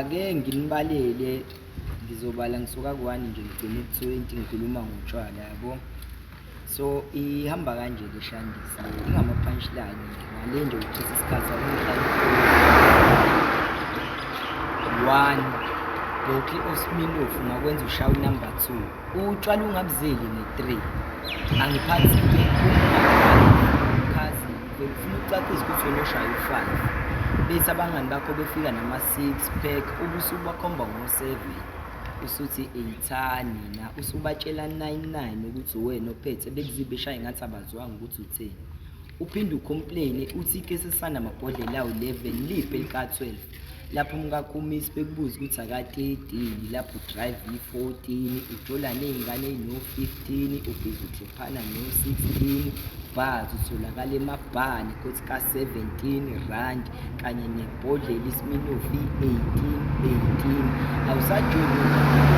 Ake nginibalele, ngizobala ngisuka ku-one nje ngigcine ku-20, ngikhuluma ngotshwala yabo. So ihamba kanje le shandisi le, ingama-punchline nje, ngale nje ukuchitha isikhathi akuhlale. One bottle of Smirnoff ungakwenza ushaye unumber two, utshwala ungabuzeli ne-three. Angiphathi-ke khazi vele ufuna ukucacisa ukuthi wena oshaya u-five, bethi abangani bakho befika nama-six pack ubusubakhomba ngo-seven, usuthi eyithani na usubatshela nine nine ukuthi uwena ophethe, bekuzibe beshaye ngathi abazwanga ukuthi utheni. Uphinde ucomplaine uthi ke sesanamabhodlela awu-11, liphi elika-12? Lapho umkakho umisi bekubuza ukuthi aka-13, lapho udrive i-14, ujola ney'ngane ey'no-15, ubhizi udrophana no-16 bars, utholakala emabhani kuthi ka-17 rand kanye nebhodlela iSmirnoff i-18 18. Awusajoli.